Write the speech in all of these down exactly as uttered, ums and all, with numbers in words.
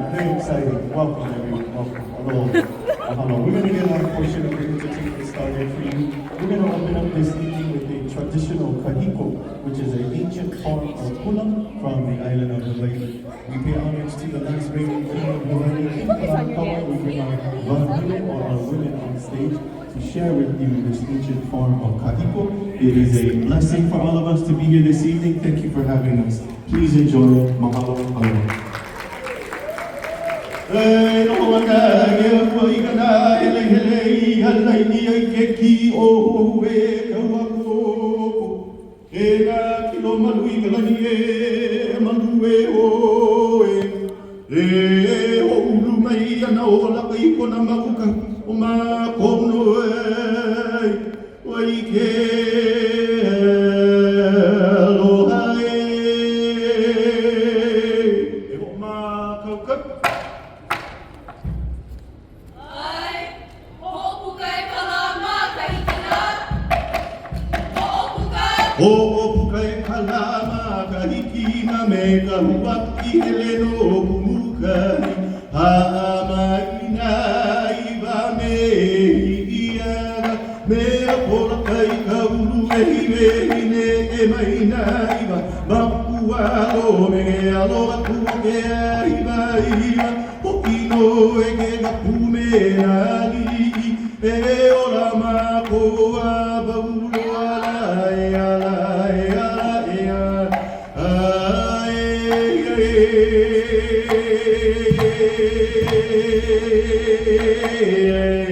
Very exciting. Welcome, everyone. Welcome. Aloha. Mahalo. We're going to get our portion of the entertainment started for you. We're going to open up this evening with a traditional kahiko, which is an ancient form of hula from the island of Hawaii. We pay homage to the last reigning queen of Hawaii, King Kalakaua. We bring our vahine or our women on stage to share with you this ancient form of kahiko. It is a blessing for all of us to be here this evening. Thank you for having us. Please enjoy. Mahalo, aloha. E noho ana e au i kana helehele i ana i ni ai ke ki o hou e kaua koko. E na ki lo malu i ka lani e manu e o e. E o ulu mai ana o laka i kona maku ka o ma kono e. Ua ike aloha e. E o ma kaukau. Ai, hoʻopuka e Kalama ka hiki na. Hoʻopuka. Hoʻopuka e Kalama ka hiki na me ka huaki hele nō kumu kai. Haʻamaina iva me hiʻiaga. Me a pola kai ka ulu e hive hine e maina iva. Maku alo me ke alo aku o ke aiva iva. Hoʻi nō e ke kapu me nā aliʻi, e ora mākou a paulo ala e ala e ala e ala. Ai, ai, ai.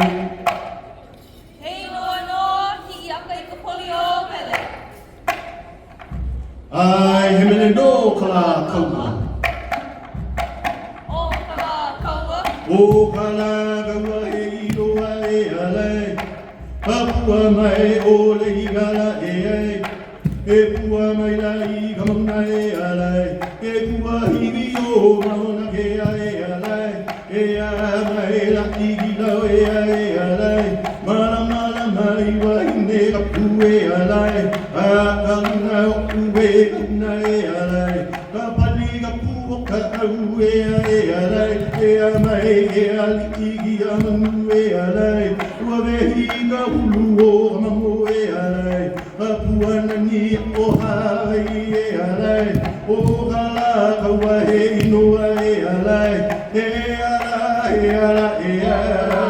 Hei noa noa, hiʻi aka i ka poli o Pele. Ai, he mene nō Kalakaua. O Kalakaua. O Kalakaua he iloa e ala e. Ka pua mai o Leigala e ai. E pua mai la i ka mauna e ala e. E pua hivi o Mauna Kea e ala e. E a mai la i ki lau e a e ala e. Mala, mala mai wahine ka pū e ala e. A ka luna o pū e ka luna e ala e. Ka pali ka pū o ka au e a e ala e. E a mai e aliʻi ki a manu e ala e. Ua vehi ka hulu o ka mamo e ala e. Ka puana ni o Hawaii e ala e. O Kalakaua he inoa e ala e. E ala, e ala, e ala.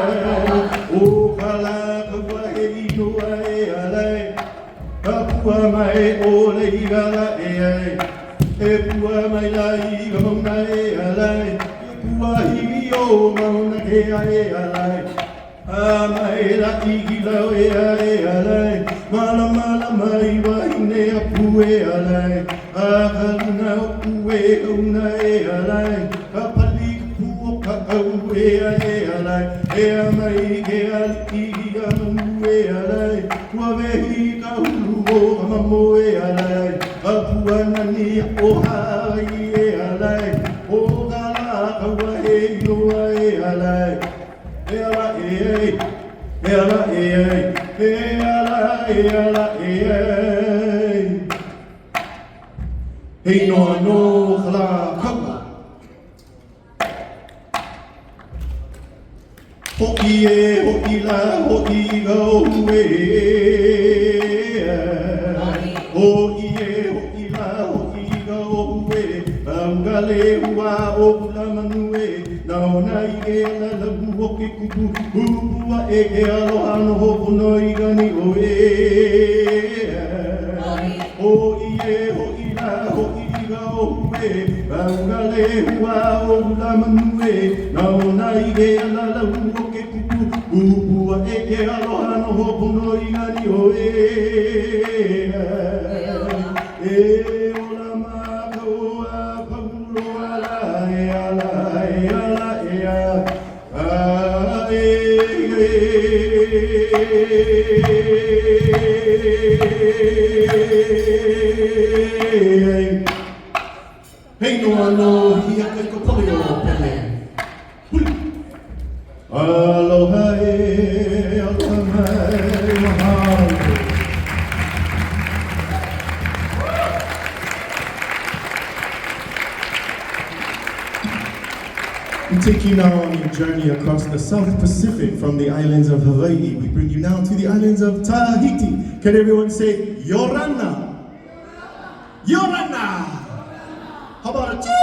O Kalakaua he inoa e ala e. Ka pua mai o Leigala e ai. E pua mai la i ka mauna e ala e. E pua hivi o Mauna Kea e ala e. A mai la i ki lau e a e ala e. Mala, mala mai wahine a pū e ala e. A ka luna o pū e ka luna e ala e. Ka pali ka pū o ka au e a e ala e. E a mai ke aliʻi ki a manu e ala e. Ua vehi ka hulu o ka mamo e ala e. Ka puana ni o Hawaii e ala e. O Kalakaua he iloa e ala e. E ala e ai, e ala e ai, e ala, e ala e ai. Hei noa nō Kalakaua. Hoʻi e, hoʻi la, hoʻi ka ohu e. Hoʻi e, hoʻi la, hoʻi ka ohu e. Ka unga lehua o Hula Manu e. Nā ʻōna i ke ala lau o ke kupu, kupu aʻe ke aloha nō hoʻono i ka niʻa o ē. Hoʻi e, hoʻi la, hoʻi ka ohu e, ka unga lehua o Hula Manu e. Nā ʻōna i ke ala lau o ke kupu, kupu aʻe ke aloha nō hoʻono i ka niʻa o ē. E ola mākou a Paulo, ala e, ala e, ala e, a, a, e, e, e. Hei noa nō, hiʻi aka i ka poli o Pele. Hui. Aloha e, aloha mai, mahalo. We take you now on a journey across the South Pacific from the islands of Hawaii. We bring you now to the islands of Tahiti. Can everyone say, "Io ora na"? Io ora na. How about a cheeky?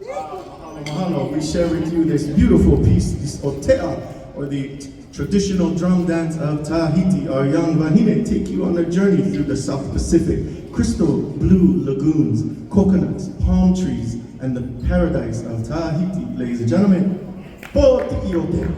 Mahalo, mahalo. We share with you this beautiful piece, this otea, or the traditional drum dance of Tahiti. Our young vahine take you on a journey through the South Pacific. Crystal blue lagoons, coconuts, palm trees, and the paradise of Tahiti, ladies and gentlemen. Pōtiʻi Otea.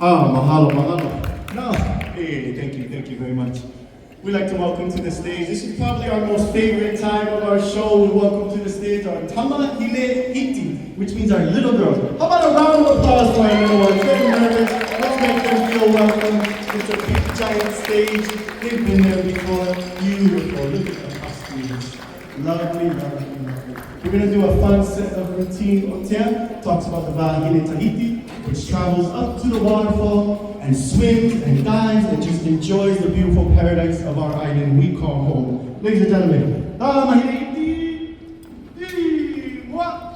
Ah, mahalo, mahalo. No, hey, thank you, thank you very much. We'd like to welcome to the stage. This is probably our most favorite time of our show. We welcome to the stage our Tamahine Iti, which means our little girls. How about a round of applause for our little ones? They're nervous. Let's make them feel welcome. It's a big, giant stage. They've been there before. Beautiful. Look at the costumes. Lovely, lovely, lovely. We're gonna do a fun set of routine. Otea talks about the vahine Tahiti, which travels up to the waterfall and swims and dives and just enjoys the beautiful paradise of our island we call home. Ladies and gentlemen, Tamahine Iti, iti, mua.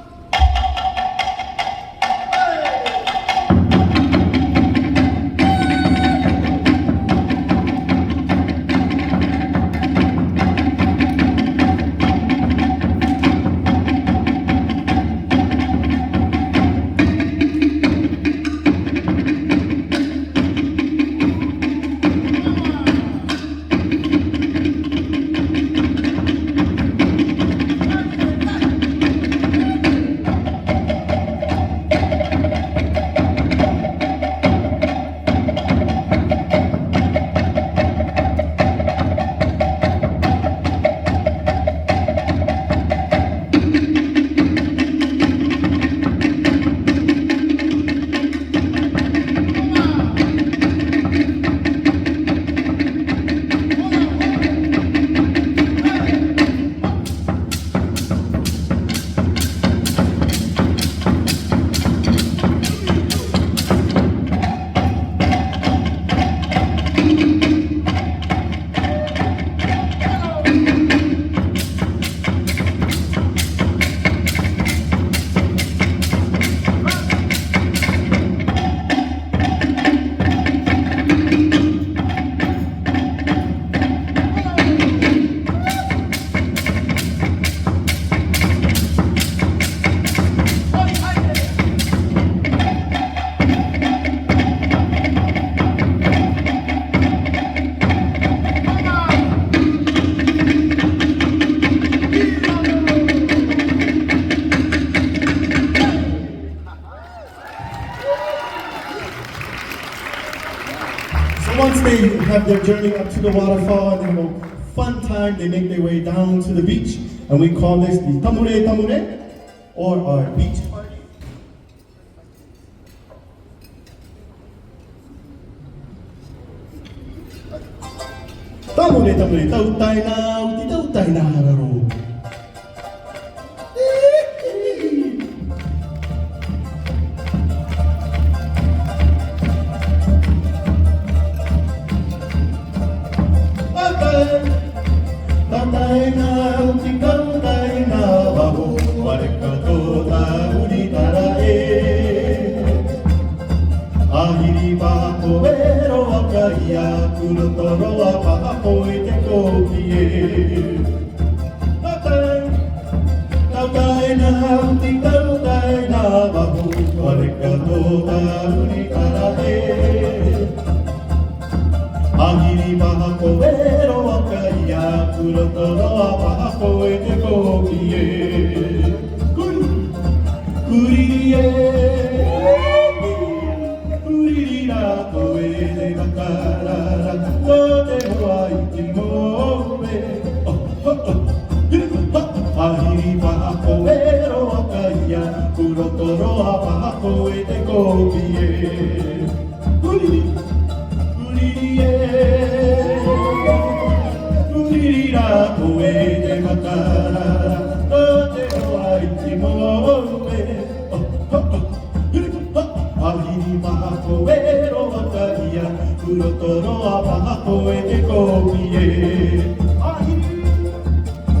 So once they have their journey up to the waterfall and they have a fun time, they make their way down to the beach, and we call this the tamure tamure, or our beach party. Tamure, tamure, tautai nā uti, tautai nā raro. Tautai, tautai nā uti, tautai nā vau, ʻareka tō tāʻu ritara ē. ʻĀhiri paha ko vero aka ia, kūrotoroa paha koe te kōpie. Tautai, tautai nā uti, tautai nā vau, ʻareka tō tāʻu ritara ē. ʻĀhiri paha ko vero aka ia, kūrotoroa paha koe te kōpie. Kuriri, kuriri ē. Kuriri rā koe te makarara, nō te hoa iti mōue. Oh, oh, oh. ʻĀhiri paha ko vero aka ia, kūrotoroa paha koe te kōpie. Kuriri, kuriri ē. Kuriri rā koe te makarara, nō te hoa iti mōue. ʻĀhiri paha ko vero aka ia, kūrotoroa paha koe te kōpie. ʻĀhiri,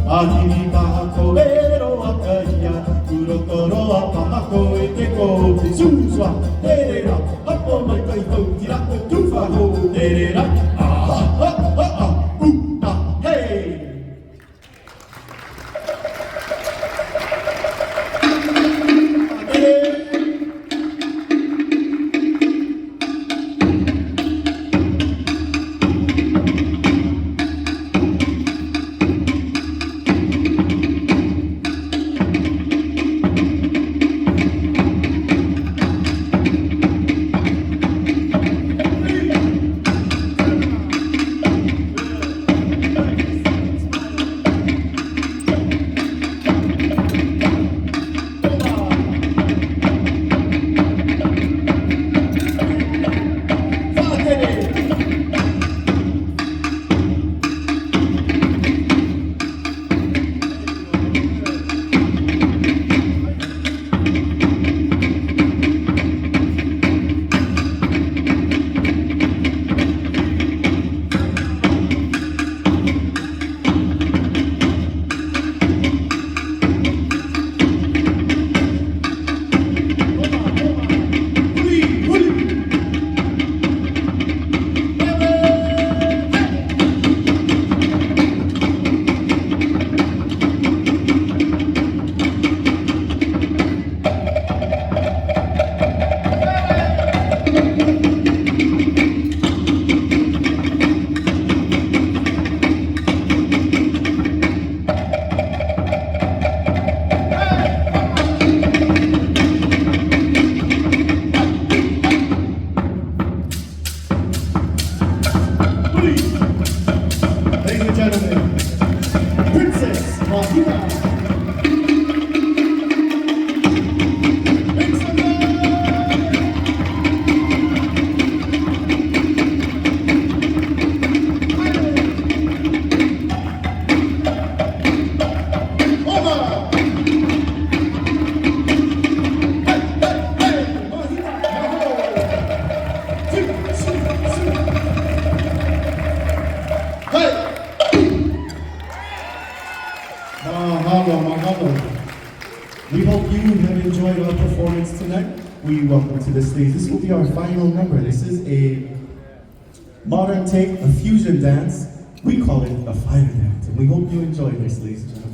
ʻāhiri paha ko vero aka ia, kūrotoroa paha koe te kōpie. Sūsua, terera, hapo mai kai tau tira, tufa ho, terera, aha, aha, aha, uta, hei! Māuruuru, māuruuru. We hope you have enjoyed our performance tonight. We welcome to the stage. This will be our final number. This is a modern take, a fusion dance. We call it a fire dance. And we hope you enjoy this, ladies and gentlemen.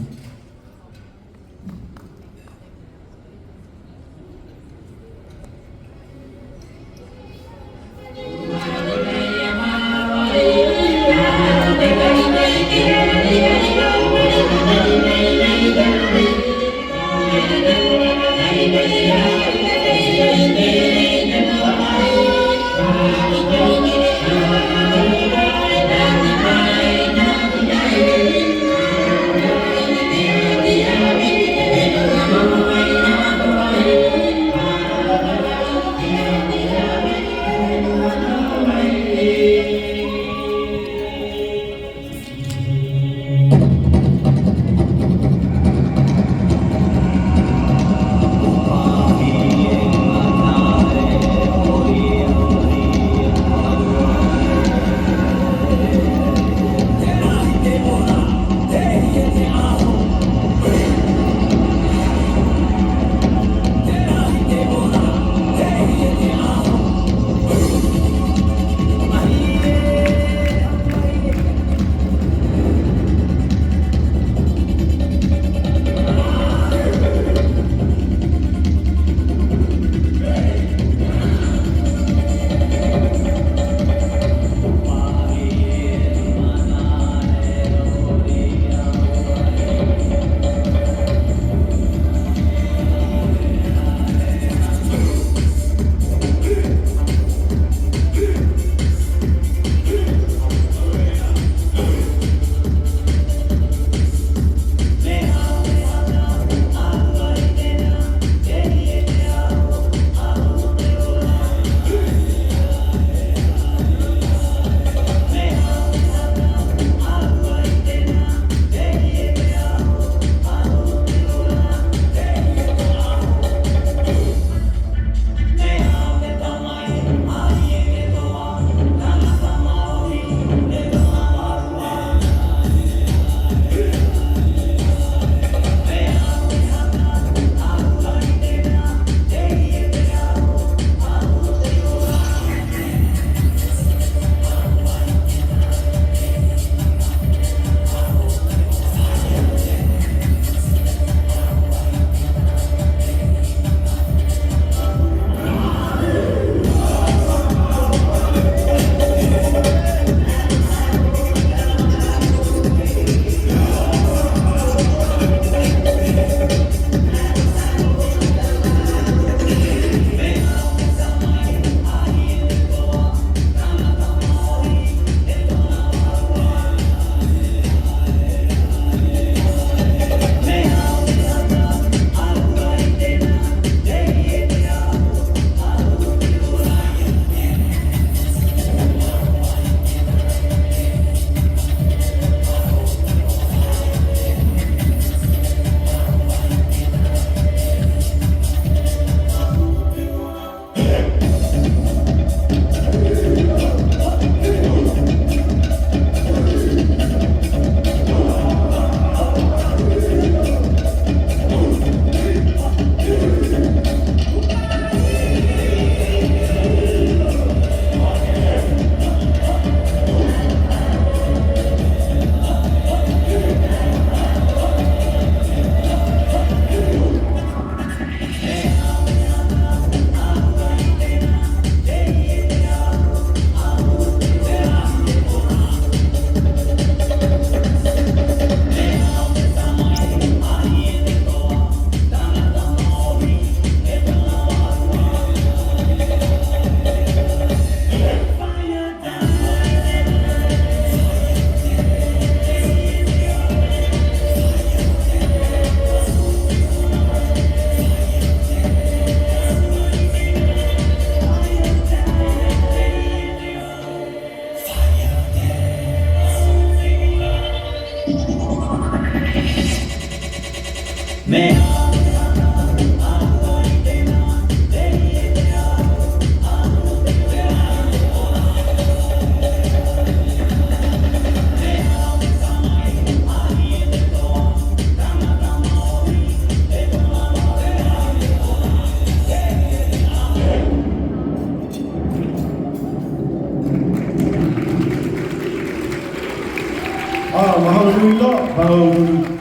Mahalo nui loa, mahalo nui.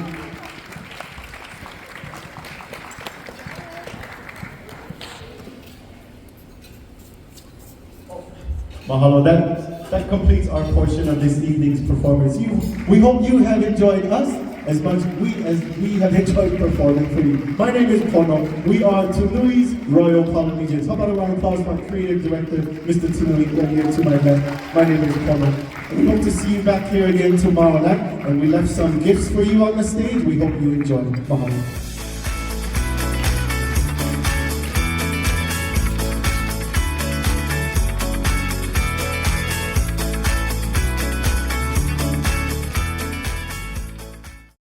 Mahalo, that, that completes our portion of this evening's performance. You, we hope you have enjoyed us as much we, as we have enjoyed performing for you. My name is Pono. We are Tunui's Royal Polynesians. How about a round of applause for our creative director, Mister Tunui, right here to my left? My name is Pono. We hope to see you back here again tomorrow night. And we left some gifts for you on the stage. We hope you enjoy. Mahalo.